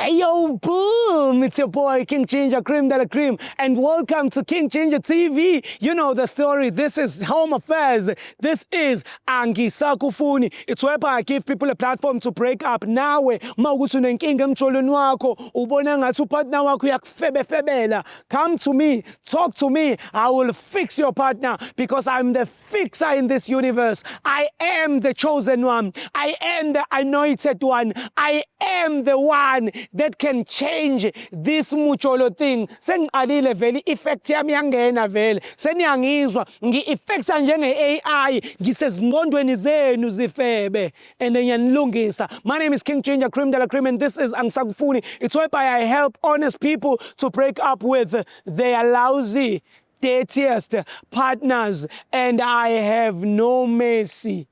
Hey yo, boom! It's your boy King Ginger Cream de la Cream, and welcome to King Ginger TV. You know the story. This is Home Affairs. This is Angisakufuni. It's whereby I give people a platform to break up. Nawe, mawukuthi unenkinga emjolweni wakho, ubona ngathi upartner wakho uyakufebefebela. Come to me, talk to me. I will fix your partner because I'm the fixer in this universe. I am the chosen one. I am the anointed one. I am the one that can change this mujolo thing. Sengiqalile vele i-effect yami yangena vele. Seniyangizwa ngi-effecta njenge-AI ngisezingqondweni zenu zifebe and ngiyanilungisa. My name is King Ginger Cream de la Cream and this is Angisakufuni. It's whereby I help honest people to break up with their lousy dirtiest partners and I have no mercy.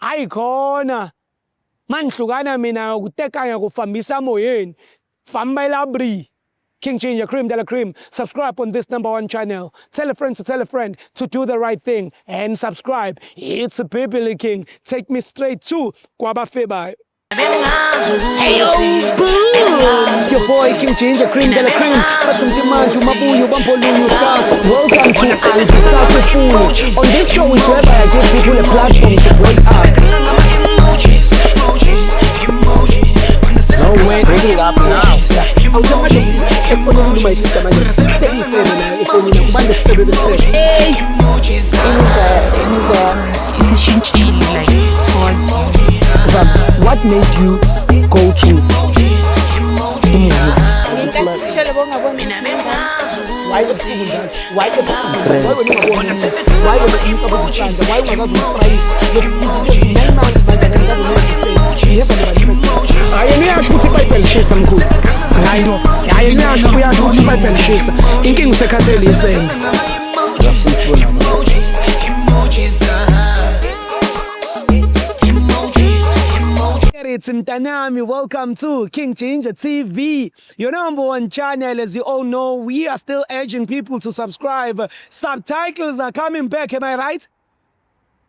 Ayikhona manihlukana mina kutekanya kufambisa moyeni famba elabri. King Ginger Cream de la Cream. Subscribe on this number one channel. Tell a friend to tell a friend to do the right thing and subscribe. It's a Bibili King. Take me straight to Kwabafebayo. Hey yo, boom! It's your boy King Ginger Cream de la Cream. Bathi mntimanje umabuyo bambolunye uhlasa. Welcome to Angisakufuni. On this show is whereby I give people a platform to break up. No way, bring it up now. Awuthi efonini uma isister manje. Sengifebe nayo efonini kubande sifebe besifebe. Hey, Imizwa yami isishintshile like towards you. Zam, what made you go to umngani? Ngenkathi ushele bongaboni Why ebusuku njalo? Why ebusuku? Why wena ungaboni umuntu? Why wena umcabango ucanza? Why ungakaze umfrayise? 9 months manje akakaze uyenze. Hayi yena uyasho ukuthi iBhayibheli lishisa mkhulu. Hayi no. Hayi yena uyasho uyasho ukuthi iBhayibheli lishisa. Inkinga usekhathele isende. It's Mtanami. Welcome to King Ginger TV, your number one channel. As you all know, we are still urging people to subscribe. Subtitles are coming back, am I right?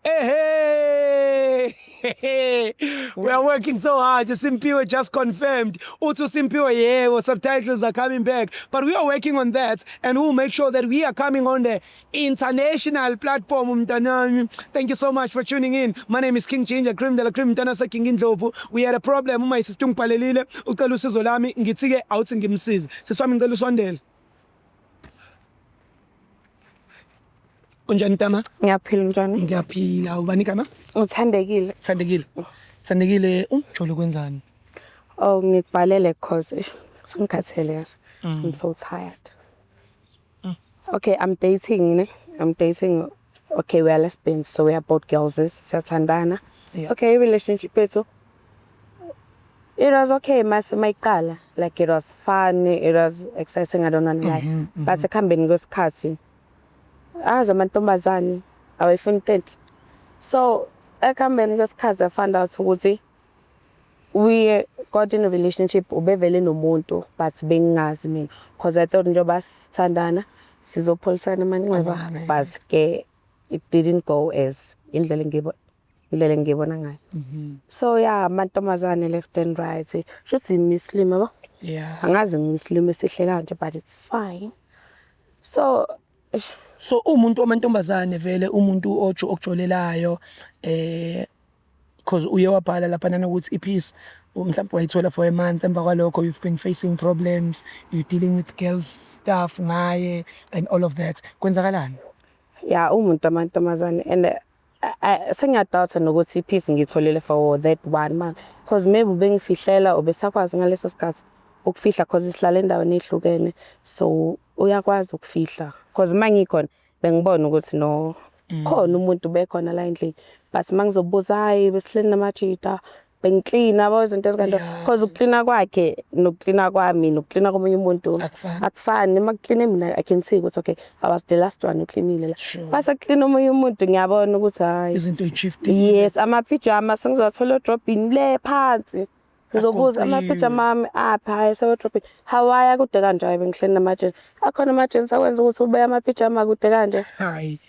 Hey, hey, we are working so hard. Simpiwe just confirmed. Utu Simpiwe, yeah, well, subtitles are coming back. But we are working on that and we'll make sure that we are coming on the international platform. Mtanami. Thank you so much for tuning in. My name is King Ginger Cream de la Cream Mtanasa King Indlovu. We had a problem. Uma sister ungibhalelile, ucela usizo lami, ngithi ke awuthi ngimsize. Sisi wami ngicela usondele. Unjani Tama? Ngiyaphila njani? Ngiyaphila. Ubani igama? Uthandekile. Thandekile. Thandekile, umjolo kwenzani? Oh ngikubhalele cause eish, sengikhathele yazi. I'm so tired. Okay, I'm dating ne? I'm dating. Okay, we are lesbians, so we are both girls. Siyathandana. Yeah. Okay, relationship yethu it was okay mase mayiqala like it was fun, it was exciting, I don't know why. But ekuhambeni kwesikhathi azi amantombazane awayifuni into enhle. So ekuhambeni kwesikhathi I found out ukuthi we got in a relationship ubevele nomuntu but bengingazi mina because I thought njengoba sithandana sizopholisana amanxeba but ke it didn't go as indlela engibo indlela engibona ngayo. So yeah, amantombazane left and right. Shuthi ngiyisilima yabo. Yeah. Angazi ngiyisilima esihle kanje but it's fine. So So umuntu wamantombazane vele umuntu ojo okujolelayo because uye wabhala lapha nanokuthi ipeace mhlawumbe wayithola for a month emva kwalokho you've been facing problems, you dealing with girls stuff ngaye and all of that. Kwenzakalani? Yeah, umuntu amantombazane and sengiyadoubt nokuthi ipeace ngiyitholile for that one month because maybe ubengifihlela ubesakwazi ngaleso sikhathi ukufihla because sihlala endaweni ehlukene so uyakwazi ukufihla because mangikhona bengibona ukuthi no khona umuntu bekhona la endlini but mangizobuza hayi besihleli namajita bengiklina yabo izinto ezikanjalo because ukuklina kwakhe nokuklina kwami nokuklina komunye umuntu Akufani. Akufani. Uma kukline mina I can see ukuthi okay, I was the last one uklinile la. Sure. Base kuklina omunye umuntu ngiyabona ukuthi hayi Izinto ey'shiftile. Yes, amaphijama sengizowathola edrobhini le phansi. Ngizobuza Agoqiwe. amaphijama ami aphi, hhayi sewedrobhini. Hawaya kude kanje, hhayi bengihleli nama-gents. Akhona ama-gents akwenza ukuthi ubeke amaphijama kude kanje. Hayi.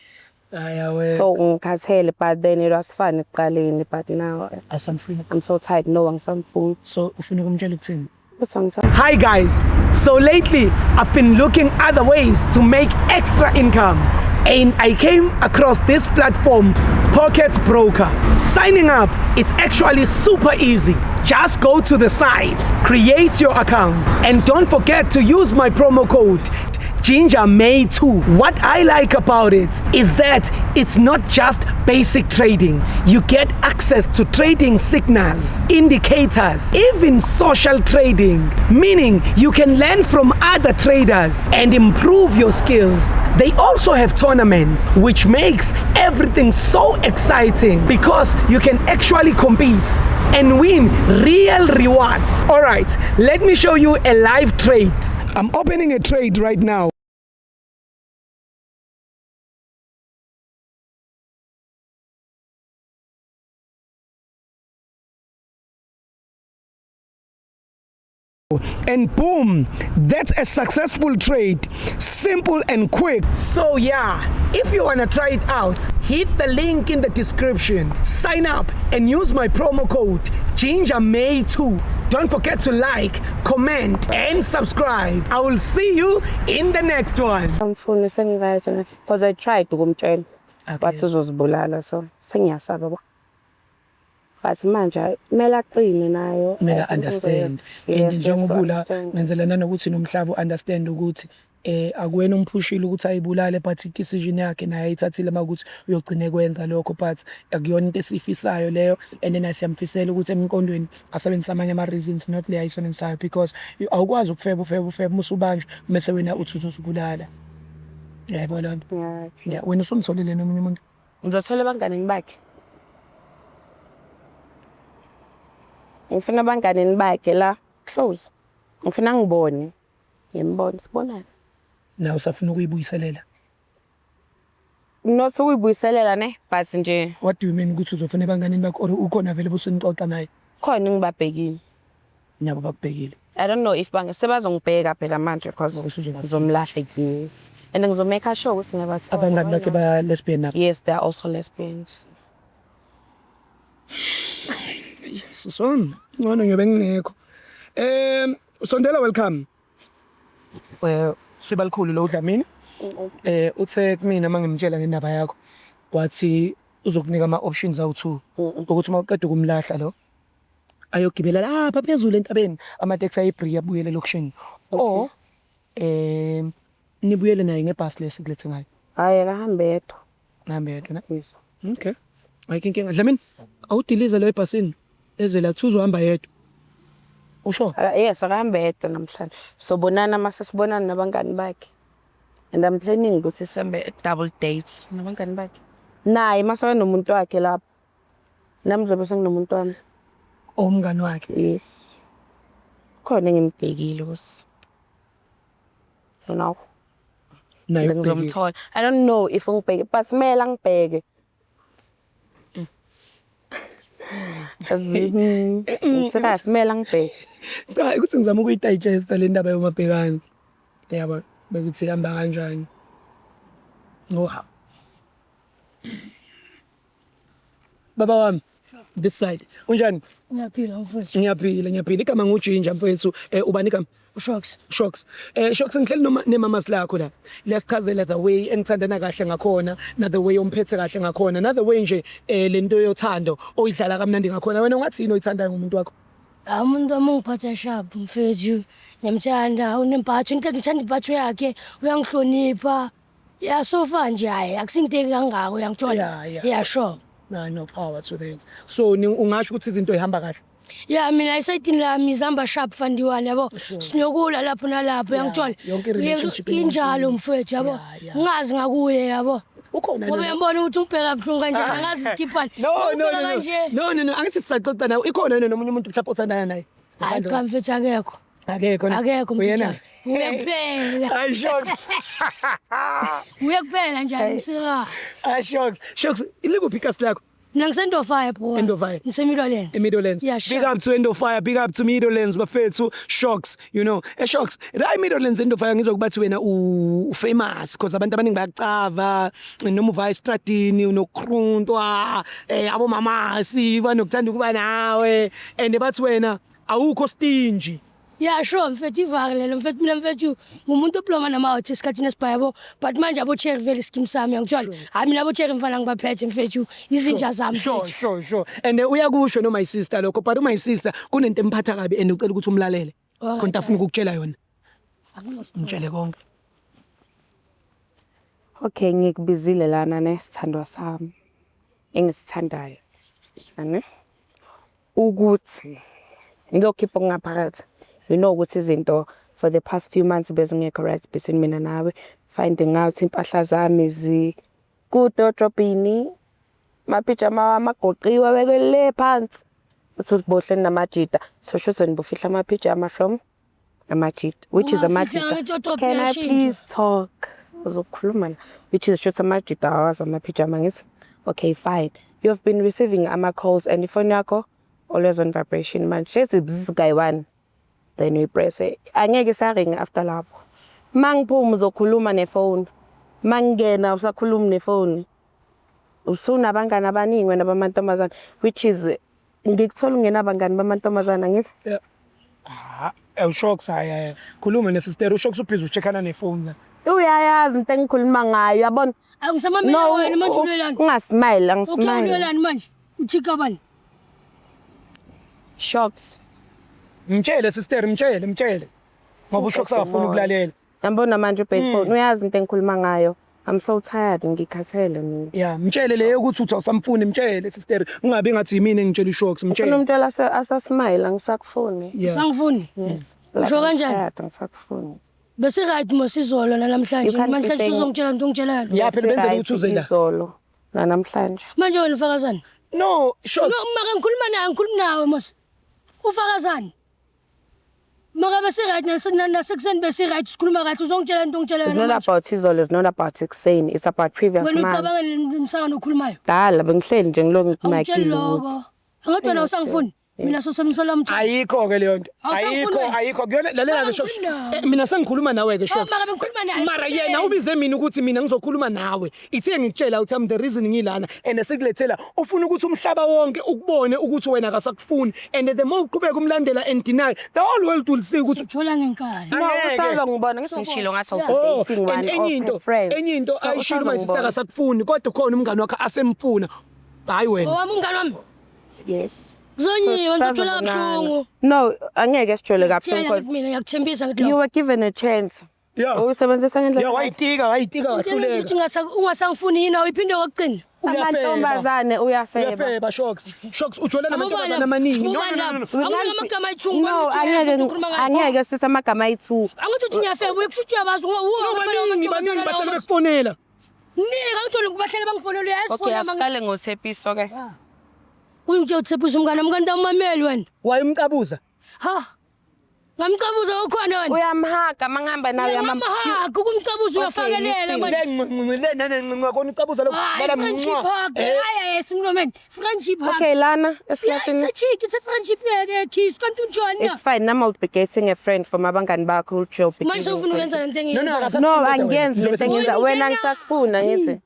Hayi awe. So ngikhathele but then it was fun ekuqaleni but now Asamfuni. I'm so tired. No, angisamfuni. So ufuna ukumtshela ukuthini? But angisa Hi guys. So lately, I've been looking other ways to make extra income. And I came across this platform, Pocket Broker. Signing up, it's actually super easy. Just go to the site, create your account, and don't forget to use my promo code Ginger May 2. What I like about it is that it's not just basic trading. You get access to trading signals, indicators, even social trading, meaning you can learn from other traders and improve your skills. They also have tournaments, which makes everything so exciting because you can actually compete and win real rewards. All right, let me show you a live trade. I'm opening a trade right now. And boom, that's a successful trade. Simple and quick. So yeah, if you wanna try it out, hit the link in the description, sign up and use my promo code GingerMay2. Don't forget to like, comment and subscribe. I will see you in the next one. Angifuni, sengi-right, because I tried ukumtshela, wathi uzozibulala, so sengiyasaba bo. But manje kumele aqine nayo. Kumele I think understand and Yes, njengoba ula understand. ngenzela nanokuthi nomhlaba understand ukuthi akuwena umphushile ukuthi ayibulale, but i-decision yakhe naye ayithathile makuthi uyogcina kwenza lokho, but akuyona into esiyifisayo leyo. And then siyamfisela ukuthi emqondweni asebenzise amanye ama-reasons, not le ayisebenzisayo, because awukwazi ukufeba, ufeba, ufeba, musubanjwa mese wena uthi uzozibulala, yayibona leyo nto? Yeah. Yeah, wena usumtholile nomunye umuntu? Ngizothola abanganini bakhe. Ngifuna abanganini bakhe la close. Ngifuna ngibone. Ngimbone, sibonane. Nawe usafuna ukuyibuyiselela? Not ukuyibuyiselela ne, but nje What do you mean ukuthi uzofuna ebanganini bakho, or ukhona vele busunixoxa naye? Khona ngibabhekile. Nabo bakubhekile? I don't know if bange sebazongibheka phela manje because Ngoba usuzobafuna. ngizomlahla, yes. And ngizomake sure ukuthi ngiyabathola. Abangani Why bakhe not? ba lesbian nabo? Yes, they are also lesbians. Siswami, ngcono ngiyobe ngingekho. Sondela, welcome. Sibalikhulu lo Dlamini. Uthe kumina mangimtshela ngendaba yakho, wathi uzokunika ama options awu2 ukuthi uma uqeda ukumlahla lo ayogibela lapha phezulu entabeni, amateksi ayibri abuyele elokishini, or nibuyele naye ngebhasi lesikulethe ngayo. Hayi, akahambe yedwa. Ngihambe yedwa na? Yes. Okay. Ayikho inkinga. Dlamini, awudilize lo ebhasini. Eze la uzohamba yedwa. Usho? Yes, akahambe yedwa namhlanje. Sobonana mase sibonana nabangani bakhe. And I'm planning ukuthi sihambe double dates nabangani bakhe. Naye mase nomuntu wakhe lapho. Nami ngizobe senginomuntu wami. Umngani wakhe. Yes. Khona engimbhekile ukuthi Naye ukubhekile. ngizomthola. I don't know if ungibheke, but kumele angibheke. Serious, kumele angibheke. Cha, ukuthi ngizama ukuyidigesta le ndaba yomabhekani. Yabo, bekuthi ihamba kanjani. Oh. Baba wami, this side. Unjani? Ngiyaphila, mfowethu. Ngiyaphila, ngiyaphila. Igama nguJinja, mfowethu. Ubani igama? Ushox. Shocks. Shocks, ngihleli noma nemamas lakho la. Liyasichazela the way enithandana kahle ngakhona, na the way omphethe kahle ngakhona, na the way nje lento yothando oyidlala kamnandi ngakhona. Wena ungathi yini oyithandayo ngomuntu wakho? Ah, umuntu wami ungiphatha sharp, mfethu. Ngiyamthanda, unempatho, into ngithanda impatho yakhe, uyangihlonipha. Yeah, so far nje hayi akusinteki kangako, uyangithola. Yeah. Yeah, sure. No, no power to that. So ungasho ukuthi izinto ihamba kahle. Yeah, mina esayidini lami izihamba sharp fandiwane, yabo. Sinokula lapho nalapho, uyangithola. Yonke i-relationship Injalo, mfethu, yabo. Yeah. Ngingazi ngakuye, yabo. Ukhona Ngoba uyambona ukuthi ungibheka buhlungu kanjani, angazi sikhiphani. No, no, no, no. Kanje. No, no, no, angithi sisaxoxa nawe. Ikhona yini nomunye umuntu mhlawumbe othandana naye? Hayi cha, mfethu, akekho. Akekho na? Akekho. Uyena? Mfethu. Uye kuphela. Hayi, Shocks. Uye kuphela nje, angisikazi. Hayi, Shocks. Shocks, ilikuphi ikasi lakho? Mina ngiseNdofaya, bro. Endofaya. NgiseMidlands. eMidlands. Yeah, Big sure. up to Endofire, big up to Midlands bafethu. Shocks, you know. Shocks, la eMidlands Endofire ngizwa kubathi wena u famous because abantu abaningi bayacava noma uvaya estradini unokruntwa, abomamasi banokuthanda ukuba nawe and bathi wena awukho stingy. Ya sure mfethu, ivari lelo mfethu. Mina mfethu ngumuntu oploma nama-out esikhathini esibhaya yabo, but manje abo-cherry vele iskim sami, uyangithola? Hhayi, mina abo-cherry mfana ngibaphethe mfethu, izinja zami mfethu. Sure, and uyakusho no my sister lokho, but my sister kunento emphatha kabi and ucela ukuthi umlalele. Alright. Khona afuna ukukutshela yona, umtshele konke. Okay, ngikubizile lana nesithandwa sami engisithandayo. Ane? Ukuthi ngizokhipha okungaphakathi. You know ukuthi izinto for the past few months bezingekho right between mina nawe. Finding out impahla zami zi kude edrobhini, mapijama wami agoqiwe abekwe le phansi. Uthi bohle namajita. So shuthi wena bufihla amapijama from amajita, which is Ungafihla amajita. ngithi odrobhini Can I uyashintsha. please talk? Uzokhuluma la. Which is shuthi amajita awazi amapijama, ngithi. Okay, fine. You have been receiving ama calls and ifoni yakho always on vibration manje. Hlezi bzz kayi-one. Then we press it. Angeke isaringa after lapho. Mangiphuma uzokhuluma nefoni. Mangingena usakhuluma nefoni. Usunabangani abaningi wena bamantombazane, which is ngikuthola ungenabangani bamantombazane, angithi? Ah, ushocks, hayi hayi, khuluma nesister. Ushocks ubhizi ucheckana nefoni la. Uyayazi into engikhuluma ngayo, uyabona? Angisamamela wena manje, ulwelani? Ungasmile, Okay, angismile. ulwelani manje? Uchika bani? Shocks. Mtshele sister, mtshele, mtshele, ngoba ushocks akafuni ukulalela. Yabona manje ubhek phone, uyazi into engikhuluma ngayo. I'm so tired, ngikhathele mina. Ya, mtshele leyo ukuthi uthi awusamfuni, mtshele sister, ungabi ngathi yimina engitshela ushocks, Ufuna mtshele. umuntu asasmile, angisakufuni. Yeah. Usangifuni? Yes. Usho I'm kanjani? tired, angisakufuni. Bese right mosizolo namhlanje. You can't be Namhlanje saying- uzongitshela into ongitshela yona. Ya, phela benzela Right, ukuthi uze la. Izolo nanamhlanje. Manje wena ufakazani? No, shocks. No, maka ngikhuluma naye, ngikhuluma nawe mos. Ufakazani? Maka bese right nasekuseni bese right, sikhuluma kahle, uzongitshela into ongitshela It's yona not manje. about izolo, it's not about ekuseni, it's about previous Wena months. ucabanga umsangano okhulumayo. Dala bengihleli nje ngiloko Awungitsheli ngikumakile ukuthi lokho. Angathi wena usangifuni. Mina sosemsola mthu. Ayikho ke leyo nto. Awusangifuni Ayikho. wena? Ayikho kuyona, lalela ke shocks. Angifuni. Mina sengikhuluma nawe ke, shocks. Maka bengikhuluma naye. Mara yena ubize mina ukuthi mina ngizokhuluma nawe, ithe ngikutshela ukuthi I'm the reason ngilana and sikulethela, ufuna ukuthi umhlaba wonke ukubone ukuthi wena akasakufuni, and the more uqhubeka umlandela and deny, the whole world will see ukuthi Uthola ngenkani. No, Angeke. usazongibona ngithi ngishilo ngathi Oh, awudating and one enye of into, her friends. enye into So, ayishilo my sister, usazongibona. akasakufuni kodwa khona umngane wakhe asemfuna. Hayi wena. Owami umngane wami. Yes. Kuzonyiwa, So, ngizothola sisazobonana. kabuhlungu. No, angeke sijole kabuhlungu Tshela because ngithi mina ngiyakuthembisa ngithi you lokho. were given a chance. Yeah. Uyisebenzisa ngendlela. Ya, wayitika, wayitika, Into engenza wahluleka. ukuthi ungasangifuni yini, awuyiphinde kokugcina. Uyafeba. Amantombazane, uyafeba. Uyafeba shocks. Shocks, ujola namantombazane amaningi. No, no, no, no, no. Awunika amagama ayi-two, No, ngibona ukuthi angeke uyazi ukhuluma ngayo. angeke sithi amagama ayi-two. Angithi uthi ngiyafeba, uyekusho ukuthi uyabazi. No, baningi, baningi bahlale bekufonela. Nika ngithole bahlale bangifonela, uyazi Okay, fona manje. asiqale ngoThepiso ke. Uyingitshela uThepiso umngane wami, kanti awumameli wena. Wayemcabuza. Ha. Ngamcabuza kokhona wena. Uyamhaga mangihamba nawe uyamam. Uyamhaga ukumcabuza, Okay, uyafakelela listen. manje. Le ncinci le nanencinci kona ucabuza lo. Hayi, Bala friendship mncwa. hug. Hayi, hayi, simlomeni. Friendship hug. Okay, lana Yeah, it's esihlathini. a chick, it's a friendship kiss. Kanti unjani na? It's fine. Nami I'll be getting a friend from abangani bakho who you'll be Manje giving ufuna ukwenza friendship. lento No, no, engiyenzayo. akasakufuni No, kodwa wena. angiyenzi lento engiyenza. Wena Wena ungena. ngisakufuna ngithi.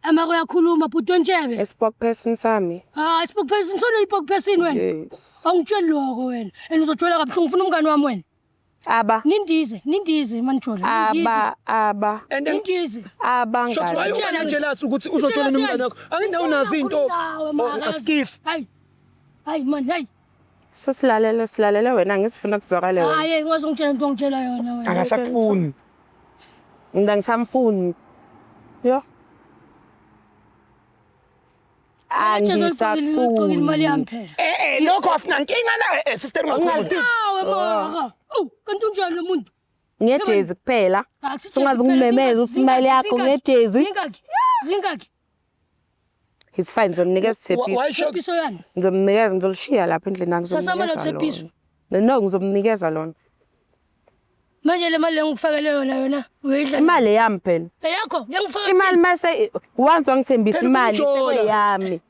Amako uyakhuluma bhuti wentshebe. I-spokesperson sami. Hayi, spokesperson, sona i-spokesperson wena. Yes. Awungitsheli lokho wena. And uzojwayela kabuhlungu, ufuna umngani wami wena. Aba Nindize, nindize manijola. Nindize. aba aba And then Nindize. Shocks, why abangani. uba jealous ukuthi uzojola nomngane wakho? Anginawo nazo into. Askif. Hayi. Hayi man, hayi. Sisilalele silalele wena ngisifuna kuzwakale wena. Hayi, ungazongitshela into ongitshela yona wena. Akasakufuni. Mina ngisamfuni. Yo. Angisakhuluma imali yami Angisakufuni. phela. Lokho asinankinga la, sister, ungakhuluma. Ungathi- Nawe mara. Oh, kanti unjani lo muntu? Ngejezi kuphela. Akusithi Sungaze ungimemeze uthi imali yakho ngejezi. Zingaki? Zingaki? It's fine, ngizomnikeza Why uThepiso. Shocks? Thepiso yani. Ngizomnikeza, ngizolishiya lapha endlini yakho, Sasama lo ngizomnikeza Thepiso. lona. No, ngizomnikeza lona. Manje le mali lengifakele yona yona uyidla. Imali yami phela. Eyakho, lengifaka Imali mase once wangithembisa Phela imali ukujola. sekuyami.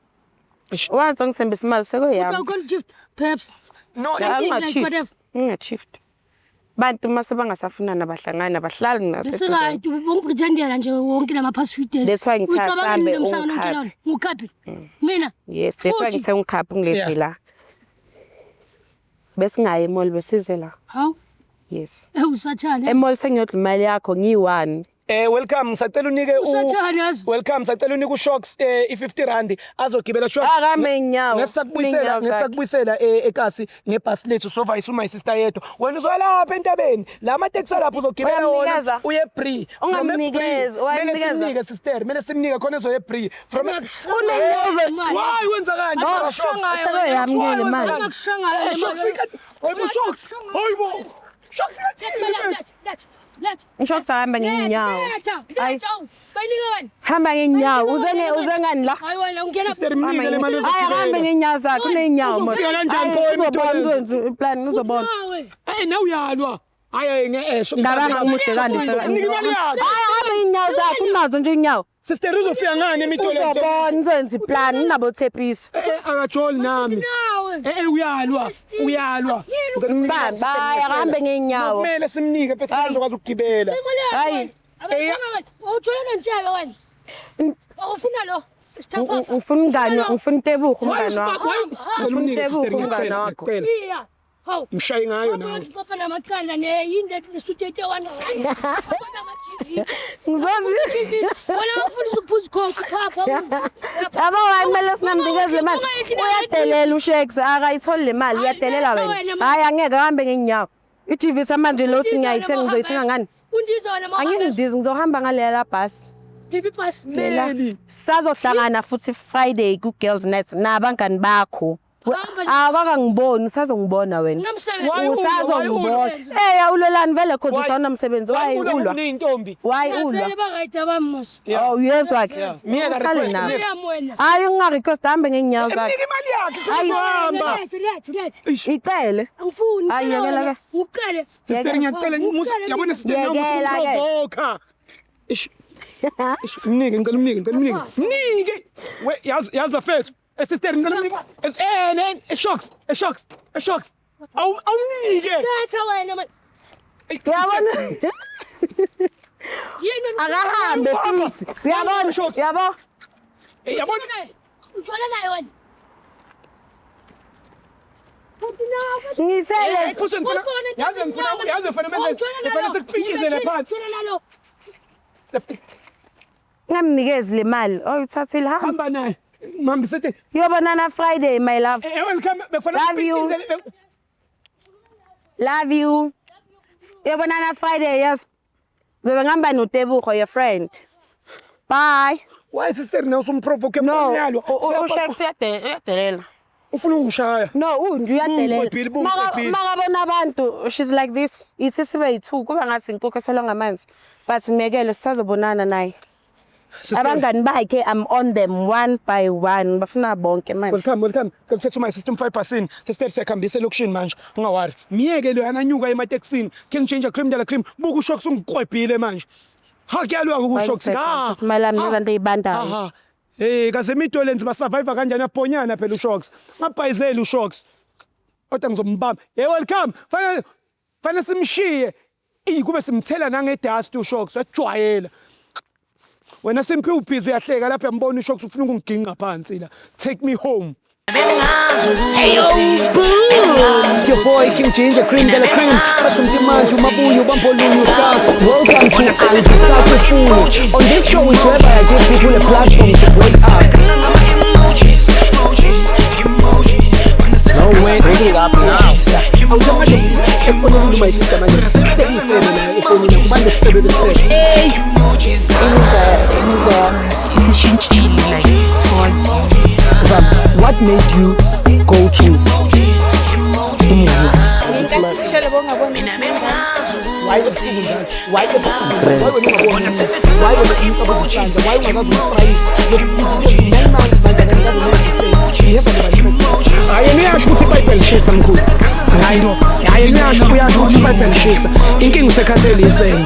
Once wangithembisa imali sekuyami. Ukhona gift perhaps. No, Something like Angingashift. whatever. Ngingashift. Bantu mase bangasafunana bahlangana bahlali Bese right ungipretendela nje wonke lama past few days. That's why ngithe Ucabanga asambe yini lo msangano ungikhaphe. ongitshela wona? Ngikhaphe. Mina. Yes, that's why Futhi. ngithe ungikhaphe ungilethe Yeah. la. Besingayi e-mall, besize la. Hawu. Yes. Usathane. E-mall sengiyodla imali yakho ngiyi-one. Welcome, ngisacela unike u Usathane yazi. Welcome, ngisacela unike uShocks i50 rand azogibela Shocks. Akahambe ngeenyawo. Ngesakubuyisela, Neenyawo zakhe. ngesakubuyisela ekasi ngebhasi lethu sova isuma my sister yedwa. Wena uzoyalapha entabeni. La mateksi alapho uzogibela wona Uyamnikeza? uye Bree. Ungamnikezi, Kumele uyamnikeza? simnike sister, kumele simnike khona ezoye Bree. From Unenyawo. Why wenza kanje? Oh, Shocks? Sekuyoyamukela imali. Angakushangayo le Shocks, mali. hayibo Shocks. Hayibo. Shocks Letha, letha, letha. Ushocks ahamba ngeenyawo. Letha, Hayi. letha. awu. Bayinika wena. Hamba ngeenyawo. Uze ngani la? Hayi wena ungena. Sister mnike le mali Hayi ahambe uzogibela. ngeenyawo zakhe, uneenyawo mos. Uzofika kanjani Hayi, pho uzobona, emidolweni? uzoyenza i-plan, uzobona. Nawe. Eh nawe uyalwa. Hayi hayi nge-esho. Ngabanga umuhle kanje. Mnike imali yakhe. Hayi ahambe ngeenyawo zakhe, unazo nje inyawo. Sister uzofika ngani emidolweni? Uzobona, uzoyenza i-plan, unabo Tshepiso. Akajoli nami. Nawe. Uyalwa, uyalwa. Mbamba, hayi akahambe ngeenyawo. Kumele simnike mfethu Hayi. azokwazi ukugibela. Imali yakho. Hayi. wena. Abayifuna wena. Awujoyina ntshebe wena. Awufuna lo. Sithafafa. Ngifuna umngani, ngifuna uTebogo Why umngani stop? wakho. Why? Ngicela umnike Ngifuna sister uTebogo umngani ngiyacela, wakho. ngiyacela. Iya. Hawu. Mshaye ngayo nawe. Papa namaqanda ne yini lesuthi 81. Abona ama-GV. Ngizozi. Wena bafundisa ukuphuza icoke phapha. Yabo hayi kumele singamnikezi le mali. Uyadelela uShakes, akayitholi le mali, uyadelela Hayi, wena. wena, Hayi angeke ahambe ngeenyawo. I-GV samanje lo singayithenga ngizoyithenga ngani? Undiza wena mama. Angingidizi ngizohamba ngalela bhasi. Liphi ibhasi? Lela. Leli. Sazohlangana futhi Friday ku Girls Night nabangani bakho. Hamba. Akakangiboni, usazongibona wena. Nginamsebenzi. Why ulwa? Why Usazongibona. ulwa? Eh awulolani vele cause usawunamsebenzi. Why Why ulwa ulwa? kuneyintombi? Why ulwa? Vele ba-right abami mos. Yeah. Oh uyezwa ke. Yeah. Miyeka Uhlale request, nabo. miyeka. Uyami wena. Hayi unga-request hambe ngeenyawo zakhe. Mnike imali yakhe Hayi. kuzohamba. Letha, letha, letha. Icele. Angifuni. Hayi, ngicela yekela wena. ke. Ngikucele. Sister ngiyacela yabona sister nawe Yekela ke. usuprovoka. Ish. Ish, mnike ngicela umnike, ngicela umnike. Mnike. We yazi yazi bafethu. Sister ngicela umnike. Ne shocks, shocks, shocks. Awu awunike. Letha wena man. Uyabona? Yini wena? Akahambe Baba. futhi. Uyabona? Shocks. Uyabo? Yabona Ujola naye wena. Futhi nawe. Ngithele. futhi ngifuna yazi ngifuna yazi ngifuna manje ngifuna sikuphikizele phansi. Ujola nalo. Ngamnikezi le mali. Oyithathile hamba. Hamba naye. Mhambisete. Yobonana Friday my love. Welcome bekufanele Love you. sikuphikizele. Love you. Yobonana Friday yes. Zobe ngihamba noTebogo your friend. Bye. Why sister nawe usumprovoke No, emnyalo? uShakes uyadelela. Ufuna ungishaya. No, unje uyadelela. Bungigwebhile, bungigwebhile. Makabona abantu, she's like this. Ithi sibe yi-two kuba ngathi inkukhu ethelwa ngamanzi. But mekele sisazobonana naye. Sister, Abangani bakhe I'm on them one by one. Bafuna bonke manje. Welcome, welcome. Ngicela my system 5%. Sister siyakhambisa elokishini manje. Ungawari. Miyeke lo yananyuka ematekisini. King Ginger cream de la cream. Buka uShocks ungikwebhile manje. Ha kuyalwa kuShocks. Ha. Simali lami nezanto ey'bandayo. Aha. Hey, kaze imidolens basurvive kanjani abhonyana phela uShocks. Ngabhayizeli uShocks. Kodwa ngizombamba. Hey, welcome. Fanele fanele simshiye. Ey kube simthela nangedust uShocks wajwayela. Wena simphiwe ubhizi uyahleka lapha uyambona uShocks ufuna ukungiginqa phansi la. Take me home. It's your boy King Ginger Cream de la Cream. Bathi mntimanje umabuyo ubambolunye uhlasa. Welcome to Angisakufuni. On this show is whereby I give people a platform to break up. No way, bring it up now. Awusamanje efonini my sister manje. Hlekisele la efonini kubantu sicebe besicebe. Imizwa yami isishintshile like towards you. Zam, what made you go to umngani? Why ebusuku njalo? Why ebusuku? Why wena ungaboni? Why wena umcabango uhlanja? Why ungakazi uyiprayise? 9 months manje akakazi uyenze. Hayi yena uyasho ukuthi iBhayibheli lishisa mkhulu. Hayi no. Hayi yena uyasho uyasho ukuthi iBhayibheli lishisa. Inkinga usekhathele isende.